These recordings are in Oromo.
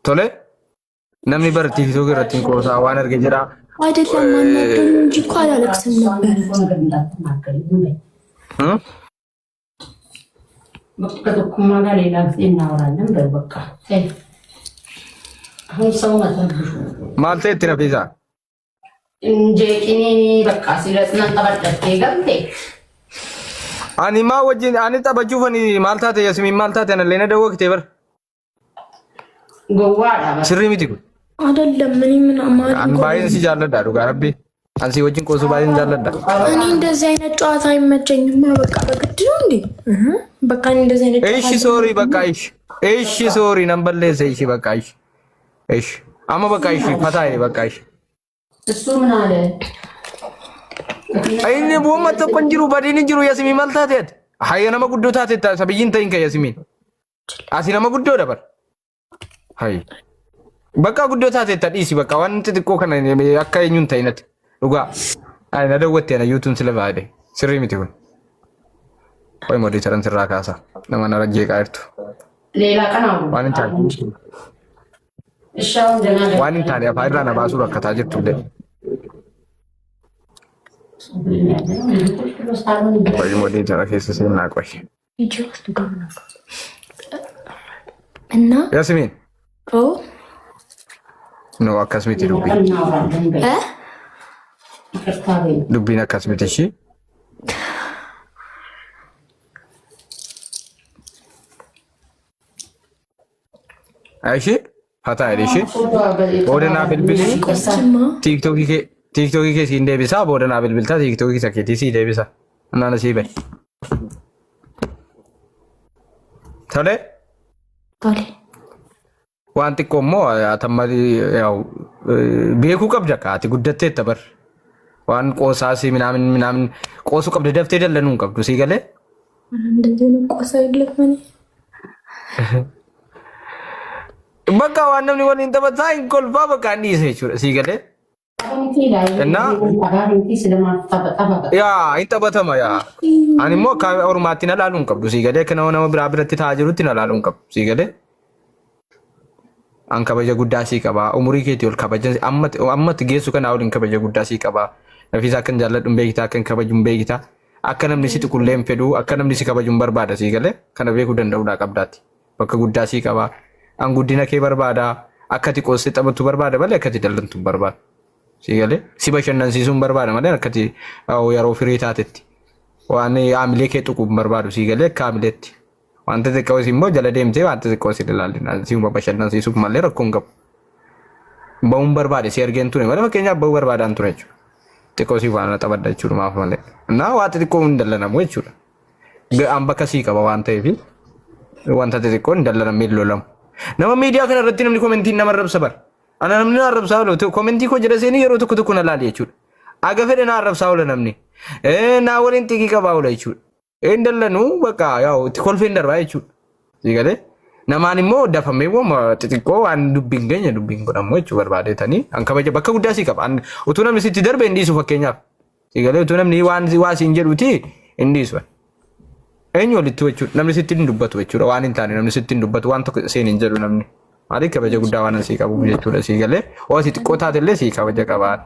Tole namni bara tiiktookii irratti hin qoosaa waan arge jedha. አይደለም አናዶኝ እንጂ እኮ አላለቅስም ነበረ። Hmm? ከቶኩማ ጋር ሌላ ጊዜ እናወራለን። በል በቃ ተይ፣ አሁን ሰውን አትረብሹ። Maal ta'e itti nafiisaa? እንጀቂኔ በቃ ሲለጽናን ጠበጠቴ ገልቴ Ani maa wajjin ani taphachuuf ani maal taate Yasmiin maal taate anallee na dawwaqte bar. ጎዋዳ በ Sirrii miti kun. አይደለም እኔ ምን An አማን baay'een si jaalladha dhugaa rabbi. An si wajjin qoosuu baay'een jaalladha. እኔ እንደዚህ አይነት ጨዋታ አይመቸኝማ። በቃ በግድ ነው እንዴ? እህ በቃ እኔ እንደዚህ አይነት ጨዋታ Ishi sorry bakka ishi. Ishi sorry nan balleessa ishi bakka ishi. Ishi. Amma bakka ishi fataa jedhe bakka ishi. እሱ ምን አለ? Inni bu'uma tokko hin jiru badiin hin jiru Yasmiin maal taateet? Hayya nama guddoo taateetta sabiyyiin ta'in kan Yasmiin. Asi nama guddoo dabar. Hayya. Bakka guddoo taateetta dhiisi bakka waan xixiqqoo kana akka eenyuun ta'inati. Dhugaa. Ay na dawwatte na yuutuun sila baay'ee. Sirrii miti kun. Qoy moderator sirraa kaasa. Nama na rajjeeqaa jirtu. ሌላ ቀን አውሩ። Waan hin taane. እሺ አሁን ደህና ደህና Waan hin taane afaan irraa na baasuu rakkataa jirtu illee. Qoy moderator keessa seenaa qoy. እና Yasmiin. ኦ No akkas miti dubbiin. እናወራለን። በይ እ ይቅርታ በይ። Dubbiin akkas miti ishii. Ishii fataa jedhe ishii. Booda naa bilbilii ቆስማ tiiktookii kee tiiktookii kee siin deebisaa booda naa bilbiltaa tiiktookii isa keetii sii deebisa. Naan sii bahe. Tole ቶሌ waan xiqqoo immoo atammalii yaa'u beekuu qabda akka ati guddatteetta bar. Waan qoosaas minaamin minaamin qoosuu qabda daftee dallanuu hin qabdu sii galee. እንደዚህ አይነት ቆሳ የለም እኔ Bakka waan namni waliin taphataa hin kolfaa bakka inni dhiise jechuudha sii galee. እና Yaa hin taphatama yaa. Ani immoo akka ormaatti na laaluu hin qabdu sii galee akka nama nama biraa biratti taa'aa jirutti na laaluu hin qabdu sii galee. An kabaja guddaa sii qabaa umurii keetii ol kabaja ammatti ammatti geessu kanaa waliin kabaja guddaa sii qabaa. Nafiisaa akkan jaalladhu hin beektaa akkan kabaju hin beektaa. Akka namni si tuqullee hin fedhu akka namni si kabaju hin barbaada sii galee kana beekuu danda'uudhaa qabdaati. Bakka guddaa sii qabaa. An guddina kee barbaada. Akka ati qoossee taphattu barbaada malee akka ati dallantu hin barbaadu. Si galee si bashannansiisuu hin barbaada malee akka ati yeroo firii taatetti. Waan haamilee kee tuquu hin barbaadu si galee akka haamileetti. Wanta xiqqoo immoo jala deemtee wanta xiqqoo si ilaalina si bashannansiisuuf malee rakkoo hin qabu. Ba'uun barbaade si argeen ture malee fakkeenyaaf ba'uu barbaadaan ture jechuudha. Xiqqoo si waan taphadha jechuudha maaf malee. Naa waa xixiqqoo hin dallanamu jechuudha. An bakka sii qaba waan ta'eef wanta xixiqqoo hin dallanamee hin lolamu. Nama miidiyaa kana irratti namni komentiin nama arrabsa bara. Ana namni na arrabsaa oolu komentii koo jala seenii yeroo tokko tokko na laali jechuudha. Aga fedhe na arrabsaa oola namni. Naa waliin xiqqii qabaa oola jechuudha. Hin dallanuu bakka yaa'u itti kolfeen darbaa jechuudha. Sii galee namaan immoo dafamee xixiqqoo waan dubbiin geenye dubbiin godhamu jechuu barbaadetanii an kabaja bakka guddaa sii qaba. An utuu namni sitti darbe hin dhiisu fakkeenyaaf. Sii galee utuu namni waan waa siin jedhuti hin dhiisu. Eenyu walittu jechuudha namni sitti hin dubbatu jechuudha waan hin taane namni sitti hin dubbatu waan tokko seen hin jedhu namni. Maaliif kabaja guddaa waan sii qabuuf jechuudha sii galee oo si xiqqoo taate illee sii kabaja qabaa.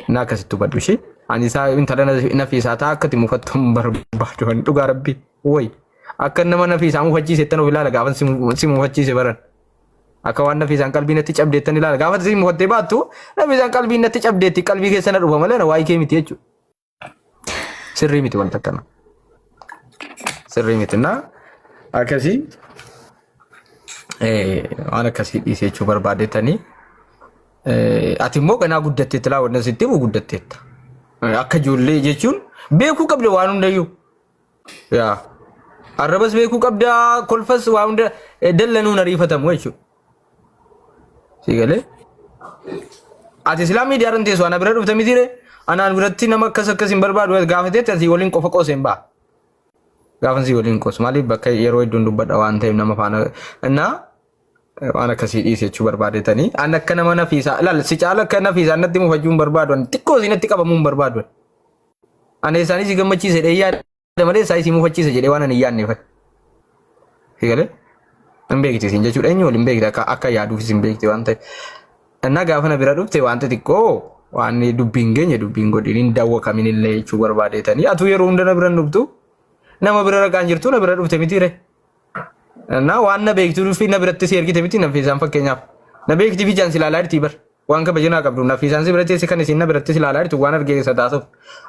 Na akkasitti hubadhu ishee. Ani isaa intala nafiisaa ta'a akka itti mufattu hin barbaadu. Ani dhugaa rabbi wayi. Akka nama nafiisaa mufachiisettan of ilaala gaafa si mufachiise baran. Akka waan nafiisaan qalbii natti cabdeettan ilaala. Gaafa si mufattee baattu nafiisaan qalbii natti cabdeetti qalbii keessa na dhufa malee na waa'ee kee miti jechuudha. Sirrii miti wanta akkana. Sirrii miti na akkasii waan akkasii dhiisee jechuu barbaadetanii. Ati immoo ganaa guddatteetta laa wanna sitti himu guddatteetta. Akka ijoollee jechuun beekuu qabda waan hundayyuu. Yaa arrabas beekuu qabda kolfas waa hunda dallanuun ariifatamu jechuudha. Si galee? Ati silaa miidiyaa irra teessu ana bira dhufte mitiire anaan biratti nama akkas akkas hin barbaadu gaafateetti asii waliin qofa qoosee hin ba'a. Gaafa sii waliin qoosu maaliif bakka yeroo hedduun dubbadha waan ta'eef nama faana innaa waan akkasii dhiise jechuu barbaadetanii an akka nama nafiisaa ilaal si caala akka nafiisaa natti mufachuu hin barbaadu ani xiqqoo si natti qabamuu hin barbaadu ani isaanii si gammachiise jedhee yaada malee isaa si mufachiise jedhee waan ani hin yaadneef. Si galee? Hin beekti isin jechuudha. Eenyu waliin beekti akka yaaduufis hin beekti waan ta'eef. Innaa gaafa na bira dhufte wanta xiqqoo waan dubbiin geenye dubbiin godhin hin dawwakamin illee jechuu barbaadeetanii. Atuu yeroo hunda na bira hin dhuftu. Nama bira raqaan jirtu na bira dhufte mitiire. Innaa waan na beektuu fi na biratti si ergite miti Nafiisaan fakkeenyaaf. Na beekti fi jaan si ilaalaa jirti bar. Waan kabajinaa qabdu Nafiisaan si biratti si kan isin na biratti si ilaalaa jirtu waan argee isa taasuuf.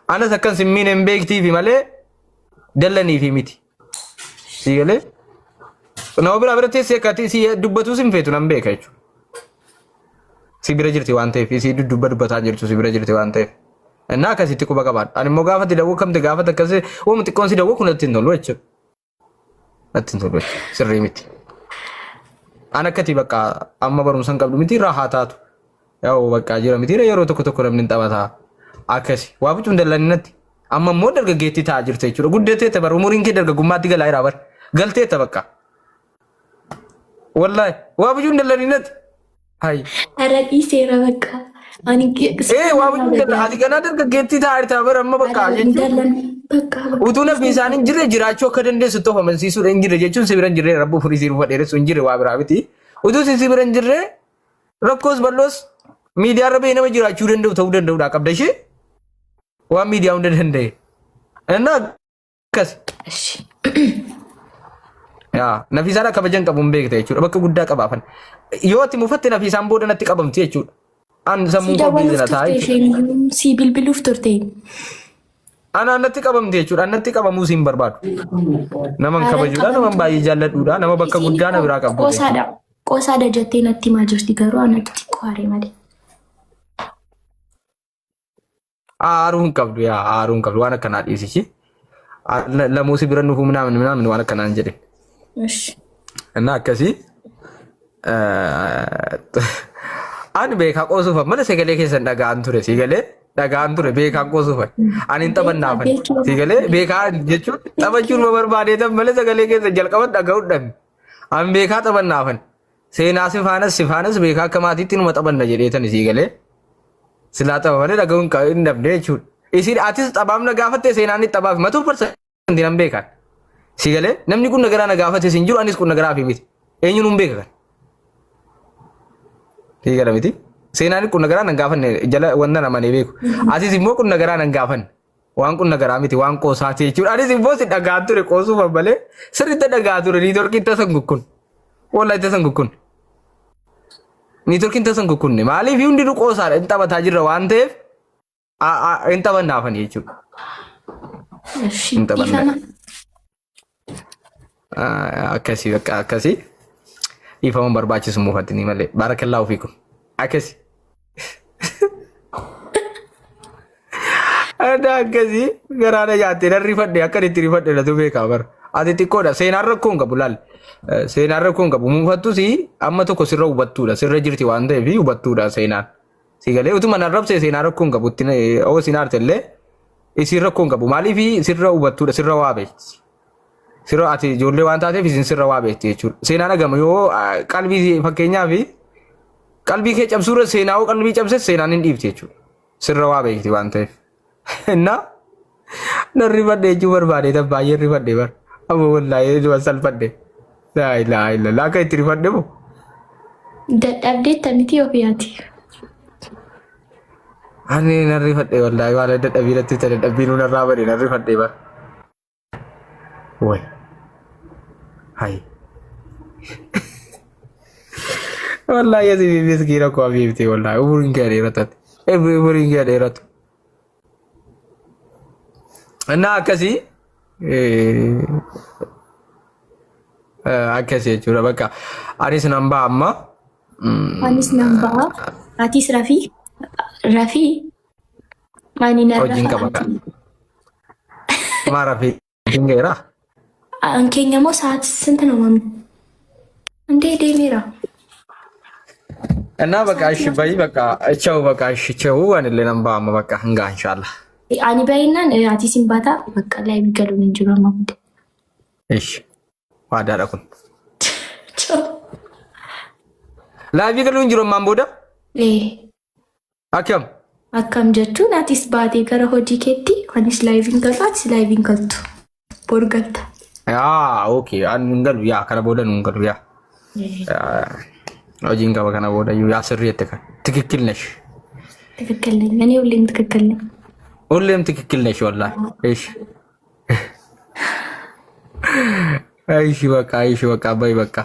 Anas akkan sin miine hin beektii fi malee dallanii fi miti. Si galee? Nama biraa bira teessee akka ati si dubbatuu sin feetu nan beeka jechuudha. Si bira jirti waan ta'eef si dudubba dubbataa jirtu si bira jirti waan ta'eef. Innaa akkasitti quba qabaadha. Ani immoo gaafa itti dawwakamte gaafa akkas uuma xiqqoon si dawwaku natti hin tolu jechuudha. Natti hin tolu jechuudha. Sirrii miti. An akkati bakka amma barumsa hin qabdu miti irraa haa taatu. Yaa'u bakka jira miti yeroo tokko tokko namni hin taphataa. Akkasi. Waa bucuun dallanni natti. Amma immoo dargaggeettii ta'aa jirta jechuudha. Guddateetta bar umuriin kee dargaggummaatti galaa jira bar. Galteetta bakka. Wallaahi waa bucuun dallanni natti. Hayi. Ara dhiiseera bakka. Ani Ee waa bucuun dallanni ati ganaa dargaggeettii ta'aa jirta bar amma bakka jechuun. Bakka bakka. Utuu namni isaan hin jirre jiraachuu akka dandeessu ta'u amansiisuudha hin jirre jechuun si bira hin jirre rabbuu furii si rufa dheeressu hin jirre waa biraa miti. Utuu si bira hin jirre rakkoos bal'oos miidiyaa irra bahee nama jiraachuu danda'u ta'uu danda'uudha qabda ishee waan miidiyaa hunda danda'e. Innaa akkas. Eshi. Yaa Nafiisaan kabajan qabu hin beekta jechuudha bakka guddaa qabaafan. Yoo ati mufatte Nafiisaan booda natti qabamti jechuudha. An Si sammuun koo dawwaluuf biizina ta'a turte jechuudha. isheen si bilbiluuf turte. Ana natti qabamti jechuudha. Natti qabamuu siin barbaadu. Naman Haala kabajuudha, naman qabamtu. baay'ee jaalladhuudha, nama bakka Isiin guddaa na biraa qabdu jechuudha. qoosaadha. Qoosaadha jettee natti himaa jirti garuu anatti xiqqoo aaree malee. Aaruu hin qabdu yaa aaruu hin qabdu waan akkanaa dhiisichi. Lamuu si bira nufuu minaamin minaamin waan akkanaa hin jedhin. Ishi. Innaa akkasii ani beekaa qoosuufan malee sagalee keessan dhaga'an ture sagalee dhaga'an ture beekaan qoosuufan ani hin Beekaa taphannaafan beekii sagalee beekaa jechuun taphachuun ma barbaadeetan malee sagalee keessan jalqaban dhaga'uun dhabne ani beekaa taphannaafan seenaa sifaanas sifaanas beekaa akka maatiitti numa taphanna jedheetan sagalee silaa tapha malee dhaga'uun hin dhabne jechuudha. Isin atis taphaaf na gaafatte seenaan taphaaf matuu parsa wanti nan beekan. Si galee namni kun nagaraa na gaafates hin jiru anis kun nagaraa fi miti. Eenyuun hin beeka kan. Si gala miti. Seenaan kun nagaraa nan gaafanne jala wanta namanee beeku. Atis immoo kun nagaraa nan gaafanne. Waan kun nagaraa miti waan qoosaati jechuudha. Anis immoo si dhagaa ture qoosuuf malee sirriitti dhagaa ture niitoorkiin tasan kukkun. Wallahi tasan kukkun. Niitoorkiin tasan kukkunne maaliif hundinuu qoosaadha hin taphataa jirra waan ta'eef hin taphannaafani jechuudha. Ishi. Hin taphanna. Dhiifama. Akkasii bakka akkasii dhiifama barbaachisu muufatanii malee baarakallaa ofii kun akkasii. Adda akkasii garaa na nyaattee nan rifadhe akka itti rifadhe natu beekaa bara. Ati xiqqoodha seenaan rakkoo hin qabu laal. Seenaan rakkoo hin qabu muufattus amma tokko sirra hubattuudha sirra jirti waan ta'eef hubattuudha seenaan. Si galee utuma nan rabsee seenaa rakkoo hin qabu itti oo siin aarte illee isiin rakkoo hin qabu maaliif sirra hubattuudha sirra waa beekti. Sirra ati ijoollee waan taateef isin sirra waa beekti jechuudha. Seenaan agama yoo qalbii fakkeenyaaf qalbii kee cabsuurra seenaa yoo qalbii cabse seenaan hin dhiifti jechuudha. Sirra waa beekti waan ta'eef. Innaa nan rifadhe jechuu barbaade tan baay'ee rifadhe bar. Amma wallaahi dhuma salphadhe. Laa ilaaha illallah akka itti rifadhe moo. Dadhabdeetta miti ofii ati. Ani nan rifadhe wallaahi waan dadhabbii natti ta'e dadhabbii nuun irraa bade nan rifadhe bar. Way. Hay. Wallaahi asii fi miskiina koo habiibti wallaahi umuriin kee dheeratati. Umuriin kee dheeratu. Innaa akkasii akkasii jechuudha bakka anis nan ba'a amma. Anis nan ba'a. Atis rafii. Rafii. Ani nan Hojiin rafa qaba ati. Maa rafii hin geeraa? An keenya immoo sa'aatii ስንት ነው ማሚ? እንዴ deemeera. Innaa bakka ishi bayi bakka ቸው bakka ishi ቸው anillee nan ba'a amma bakka hangaa inshallah. Ani baay'inaan atis hin baata bakka live galuun hin jiru amma booda. Ishi waadaadha kun. Ciao. Live galuun jiru ammaan booda Eh, akkam? Akkam jechuun atis baatee gara hojii keetti anis live hin galu atis live hin galtu. Bor galta. Yaa okay ani hin galu yaa kana booda nu hin galu yaa. Hojiin qaba kana booda iyyuu yaa sirrii jette kan. ትክክል ነሽ። ትክክል ነኝ እኔ፣ ሁሌም ትክክል ነኝ። ሁሌም ትክክል ነሽ ወላሂ። እሺ እሺ በቃ እሺ በቃ በይ በቃ።